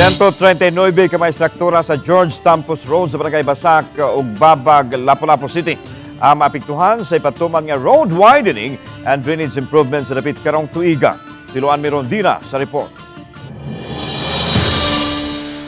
139 ka mga istruktura sa George Tampus Road sa Barangay Basak ug Babag, Lapu-Lapu City ang maapektuhan sa ipatuman nga road widening and drainage improvement sa dapit karong tuiga. Tiluan mi Rondina sa report.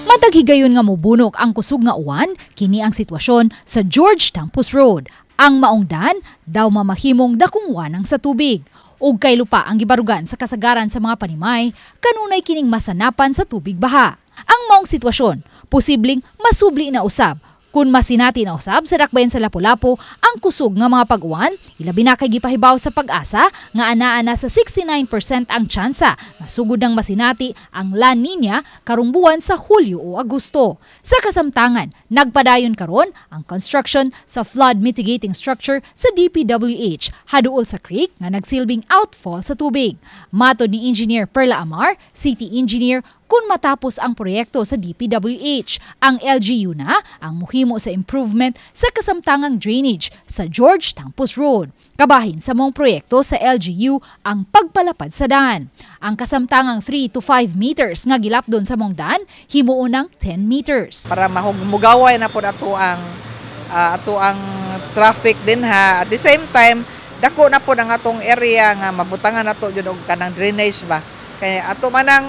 Matag higayon nga mubunok ang kusog nga uwan, kini ang sitwasyon sa George Tampus Road. Ang maong dan daw mamahimong dakong wanang sa tubig. Ug kay lupa ang gibarugan sa kasagaran sa mga panimay, kanunay kining masanapan sa tubig baha. Ang maong sitwasyon, posibleng masubli na usab kung masinati na usab sa dakbayan sa Lapu-Lapu ang kusog nga mga pag-uwan, ilabi na kay gipahibaw sa Pag-asa nga anaa na sa 69% ang tsansa nga sugod ng masinati ang La Nina karong buwan sa Hulyo o Agosto. Sa kasamtangan, nagpadayon karon ang construction sa flood mitigating structure sa DPWH haduol sa creek nga nagsilbing outfall sa tubig. Matod ni Engineer Perla Amar, City Engineer, kung matapos ang proyekto sa DPWH, ang LGU na ang muhimo sa improvement sa kasamtangang drainage sa George Tampus Road. Kabahin sa maong proyekto sa LGU ang pagpalapad sa daan. Ang kasamtangang 3 to 5 meters nga gilapdon sa maong daan, himuon ng 10 meters. Para mahugmugaway na po ato ang traffic din ha. At the same time, dako na po ang atong area nga mabutangan nato jud og kanang drainage ba. Kay ato man ang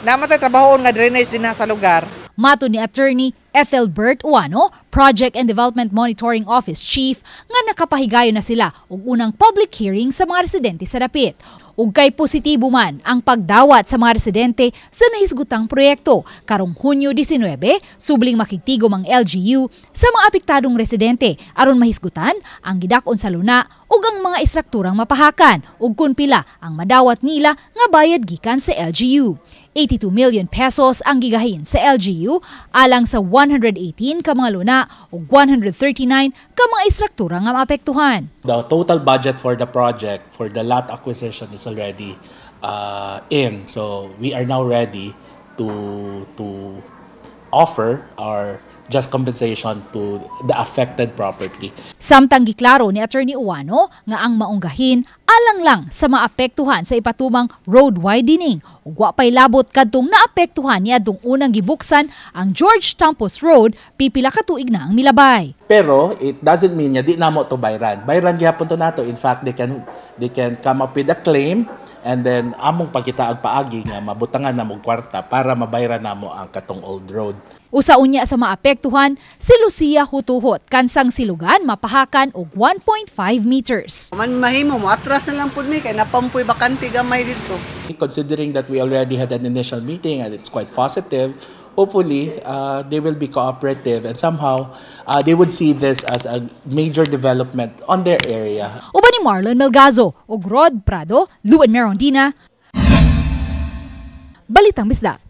namatay trabahoon nga drainage din ha sa lugar. Matod ni Attorney Ethelbert Uano, Project and Development Monitoring Office Chief, nga nakapahigayon na sila og unang public hearing sa mga residente sa dapit. Ug kay positibo man ang pagdawat sa mga residente sa nahisgutang proyekto, karong Hunyo 19, subling makigtigom ang LGU sa mga apektadong residente aron mahisgutan ang gidak-on sa luna ug ang mga istrukturang mapahakan ug kun pila ang madawat nila nga bayad gikan sa LGU. 82 million pesos ang gigahin sa LGU alang sa 118 ka mga luna ug 139 ka mga istruktura nga maapektuhan. The total budget for the project, for the lot acquisition, is already in. So we are now ready to offer our just compensation to the affected property. Samtang giklaro ni Attorney Uwano nga ang maong gahin alang lang sa maapektuhan sa ipatumang road widening ug wa pay labot kadtong naapektuhan niadtong unang gibuksan ang George Tampos Road pipila ka tuig na ang milabay. Pero it doesn't mean nga di namo to bayran. Bayran gihapon to nato. In fact, they can come up with a claim and then among pagkitaag paagi nga mabutangan namo og kwarta para mabayran namo ang katong old road. Usa unya sa maapektuhan si Lucia Hutuhot kansang silugan mapahakan og 1.5 meters. Man mahimo mo atras na lang pud mi kay napampoy bakante gamay dito. Considering that we already had an initial meeting and it's quite positive, hopefully they will be cooperative and somehow they would see this as a major development on their area. Uban ni Marlon Melgazo ug Rod Prado, Luan Merondina. Balitang Bisdak.